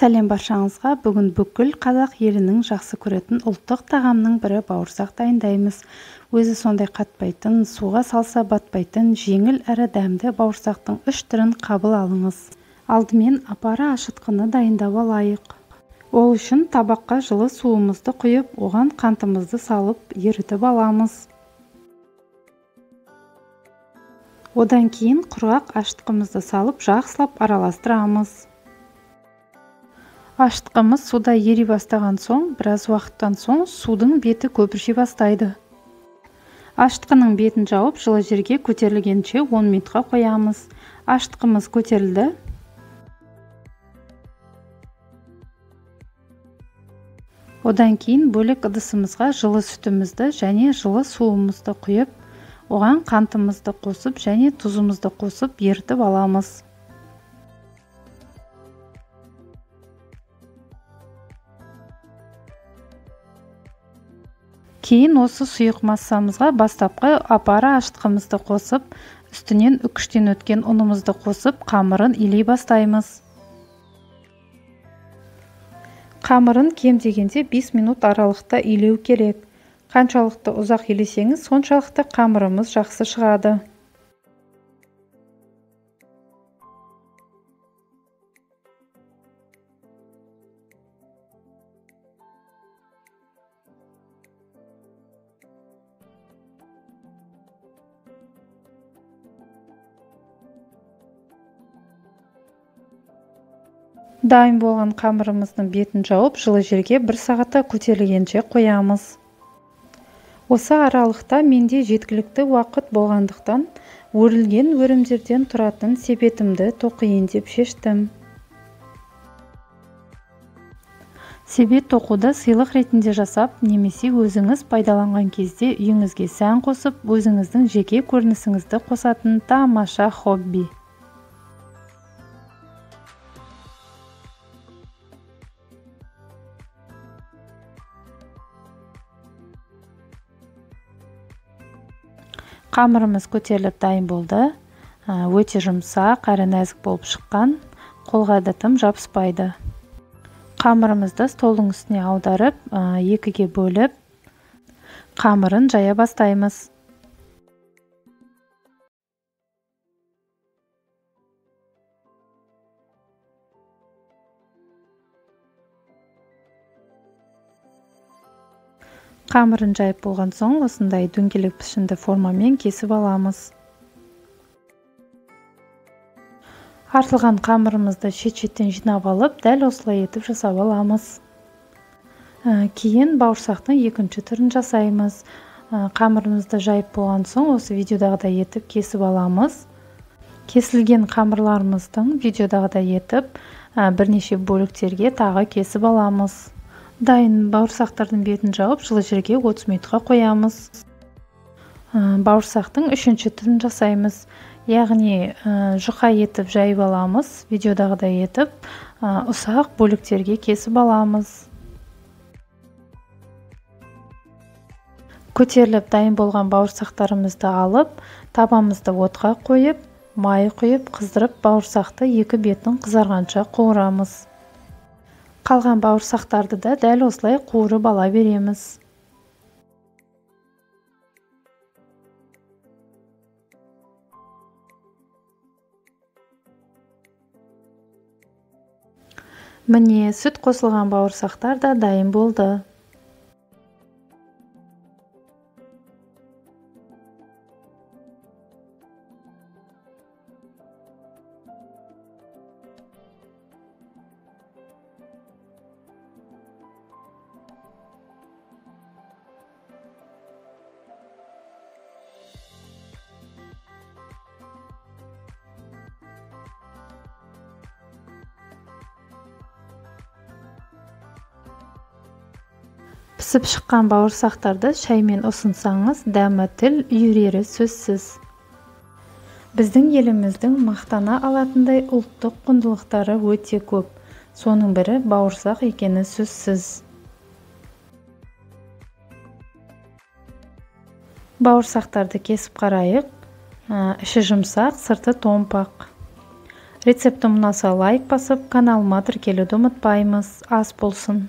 Сәлем баршаңызға. Бүгін бүкіл қазақ елінің жақсы көретін ұлттық тағамның бірі бауырсақ дайындаймыз. Өзі сондай қатпайтын, суға салса батпайтын, жеңіл әрі дәмді бауырсақтың үш түрін қабыл алыңыз. Алдымен апара ашытқыны дайындап алайық. Ол үшін табаққа жылы суымызды құйып, оған қантымызды салып ерітіп аламыз. Одан кейін құрғақ ашытқымызды салып жақсылап араластырамыз. Ашытқымыз суда ери бастаған соң, біраз уақыттан соң судың беті көпірше бастайды. Ашытқының бетін жауып, жылы жерге көтерілгенше 10 минутқа қоямыз. Ашытқымыз көтерілді. Одан кейін бөлек ыдысымызға жылы сүтімізді және жылы суымызды құйып, оған қантымызды қосып және тұзымызды қосып ерітіп аламыз. Кейін осы сұйық массамызға бастапқы апара ашытқымызды қосып, үстінен үкіштен өткен ұнымызды қосып, қамырын илей бастаймыз. Қамырын кем дегенде 5 минут аралықта илеу керек. Қаншалықты ұзақ илесеңіз, соншалықты қамырымыз жақсы шығады. Дайын болған қамырымыздың бетін жауып, жылы жерге 1 сағатта көтерілгенше қоямыз. Осы аралықта менде жеткілікті уақыт болғандықтан, өрілген өрімдерден тұратын себетімді тоқиын деп шештім. Себет тоқуды сыйлық ретінде жасап, немесе өзіңіз пайдаланған кезде үйіңізге сән қосып, өзіңіздің жеке көрінісіңізді қосатын тамаша хобби. Қамырымыз көтеріліп дайын болды. Өте жұмсақ, әрі нәзік болып шыққан, қолға да тым жабыспайды. Қамырымызды столдың үстіне аударып, екіге бөліп, қамырын жая бастаймыз. Қамырын жайып болған соң, осындай дөңгелек пішінді формамен кесіп аламыз. Артылған қамырымызды шет-шеттен жинап алып, дәл осылай етіп жасап аламыз. Кейін бауырсақтың екінші түрін жасаймыз. Қамырымызды жайып болған соң, осы видеодағыдай етіп кесіп аламыз. Кесілген қамырларымыздың видеодағыдай етіп бірнеше бөліктерге тағы кесіп аламыз. Дайын бауырсақтардың бетін жауып, жылы жерге 30 минутқа қоямыз. Бауырсақтың үшінші түрін жасаймыз. Яғни жұқа етіп жайып аламыз, видеодағыдай етіп ұсақ бөліктерге кесіп аламыз. Көтеріліп дайын болған бауырсақтарымызды алып, табамызды отқа қойып, май құйып, қыздырып, бауырсақты екі бетін қызарғанша қуырамыз. Қалған бауырсақтарды да дәл осылай қуырып ала береміз. Міне, сүт қосылған бауырсақтар да дайын болды. Пісіп шыққан бауырсақтарды шаймен ұсынсаңыз, дәмі тіл үйірері сөзсіз. Біздің еліміздің мақтана алатындай ұлттық құндылықтары өте көп. Соның бірі бауырсақ екені сөзсіз. Бауырсақтарды кесіп қарайық. Іші жұмсақ, сырты томпақ. Рецептім ұнаса, лайк басып, каналыма тіркелуді ұмытпаймыз. Ас болсын!